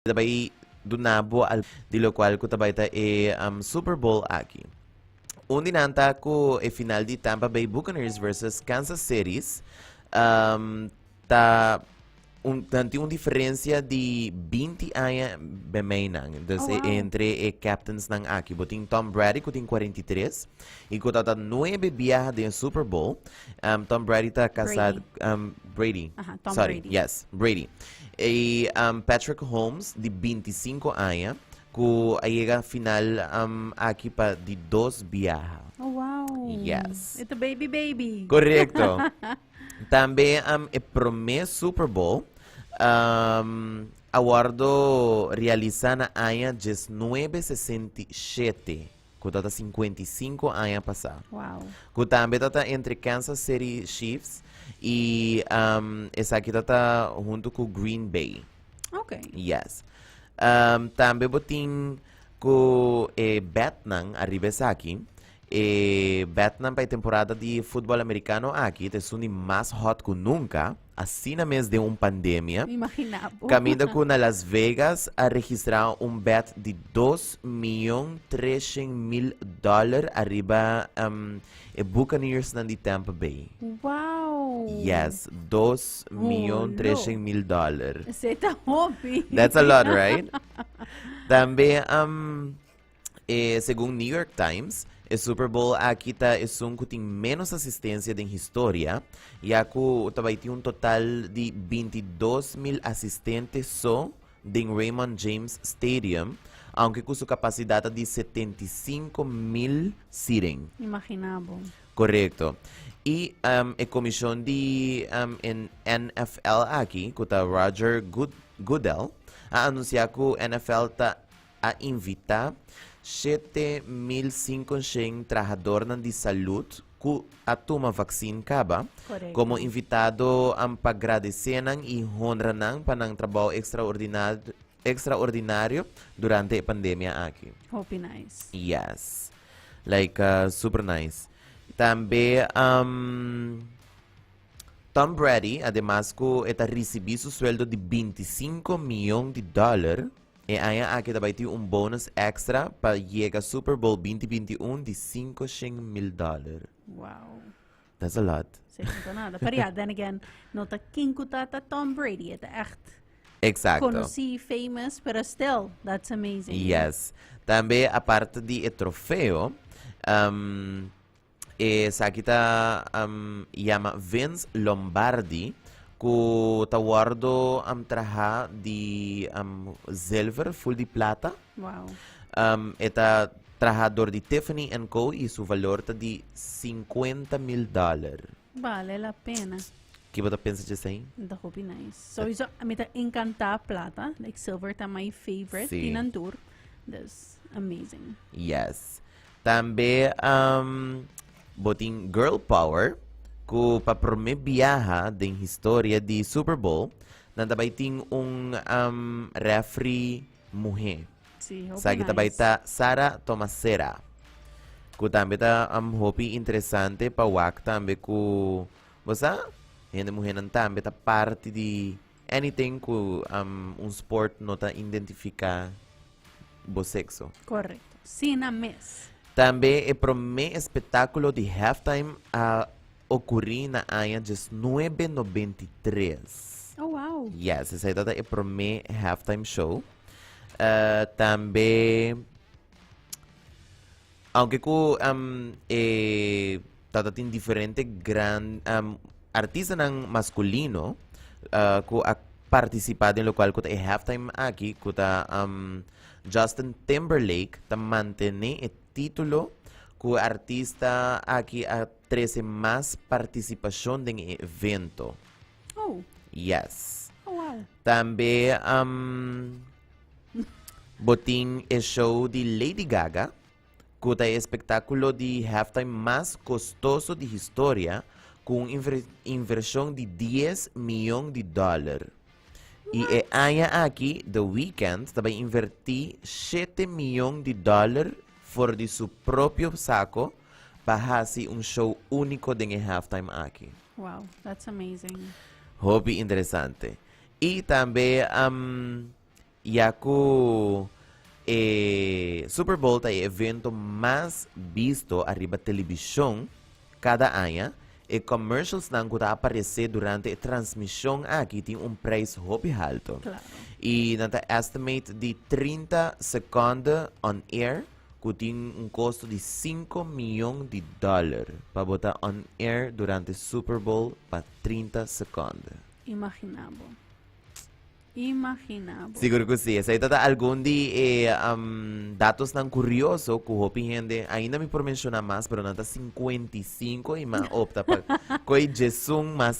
Ta bai duna bo al di locual cu ta bai ta e Super Bowl aki. Un di nan ta cu e final di Tampa Bay Buccaneers versus Kansas City's ta un nan tin un diferencia di 20 aña bemey nan. Dus Oh, wow. entre e captains nan aki. Bo tin Tom Brady cu tin 43 y cu ta ta 9 biaha den Super Bowl. Tom Brady ta casa Brady. Brady. Aha, Tom Sorry, Brady. yes, Brady. E Patrick Holmes di 25 aña ku a yega final aki pa di dos biaha. Oh, wow. Yes. Ito baby baby. Correcto. Tambe e prome Super Bowl a wordo realisa na aña 1967. Ku ta ta 55 aña pasá. Wow. Ku tambe ta ta entre Kansas City Chiefs i um, esaki ta ta huntu ku Green Bay. Ok. Yes. Tambe bo tin ku e betnan ariba esaki. E betnan pa e temporada di futbol amerikano aki ta esun di mas hot ku nunka. Asina mes den un pandemia. Imagina bo. Caminda cu na Las Vegas a registra un bet di 2.300.000 dollar ariba e Buccaneersnan di Tampa Bay. Wow! Yes, 2.300.000 dollar. Esey ta hopi. That's a lot, right? Tambe E segun New York Times, e Super Bowl aki ta esun ku tin ménos asistensia den historia, ya ku ta bai tin un total di 22.000 asistente so den Raymond James Stadium, aunke ku su kapasidat ta di 75.000 seating. Imagina bo. Korekto. I e komishon di NFL aki, ku ta Roger Goodell, a anunsiá ku NFL ta a invitá 7500 trahadornan di salud ku a tuma vaksin kaba komo invitado pa gradesé nan i honra nan pa nan trabou ekstraordinario durante e pandemia aki. Hopi nice. Yes. Like super nice. Tambe Tom Brady ademas ku e ta risibí su sueldo di 25 mion di dòler, E aña aki ta bai tin un bonus extra pa yega Super Bowl 2021 di 500.000 dollar. Wow. That's a lot. Sí, no ta nada. Pero ja, then again, no ta ken ku ta ta Tom Brady. E ta echt conocí, famous, pero still, that's amazing. Yes. Tambe aparte di e trofeo, Esaki ta yama Vince Lombardi ku ta wòrdu traha di zilver ful di plata. Wow. E ta traha dor di Tiffany and Co i su valor ta di 50.000 dòler. Bale la pena. Ki bo ta pensa dje esei? Ta hopi nice. Sowieso mi ta encanta plata. Like silver ta my favorite. Sí. Di nan tur. Dus amazing. Yes. Tambe bo tin Girl Power ku pa prome biaha den historia di Super Bowl nan ta bai tin un refri muhé. Sí, hopi Esaki ta bai nice. ta Sara Tomasera ku tambe ta hopi interesante pa wak tambe ku bo sa hende muhénan tambe ta parti di anything ku un sport no ta identifiká bo sexo. Correcto. Sí, na mes. Tambe e promé espectáculo di halftime a ocurí na aña 1993. Oh, wow. Yes, esei tabata e promé halftime show. Tambe, aunke ku e tabata tin diferente gran artistanan masculino ku a partisipá den lokual ku ta e halftime aki ku ta Justin Timberlake ta mantené e título ku e artista aki a trese mas partisipashon den e evento. Oh. Yes. Oh, wow. Tambe bo tin e show di Lady Gaga ku ta e espektákulo di halftime mas kostoso di historia ku un invershon di dies mion di dòler. I e aña aki The Weeknd ta bai invertí shete mion di dòler for di su propio sako pa hasi un show úniko den e halftime aki. Wow, that's amazing. Hopi interesante. I tambe. Ya ku e Super Bowl ta e evento mas bisto ariba televishon kada aña, e commercialsnan ku ta aparesé durante e transmishon aki tin un prijs hopi halto. I nan ta estimate di 30 sekonde on air ku tin un kosto di $5 mion pa bo ta on air durante Super Bowl pa 30 sekonde. Imaginabo. Imaginabo. Sigur ku si. Esei ta algun di e datosnan kurioso ku hopi hende, ainda mi por menshoná mas, pero nan ta 55 i m'a opta pa koi 11 mas.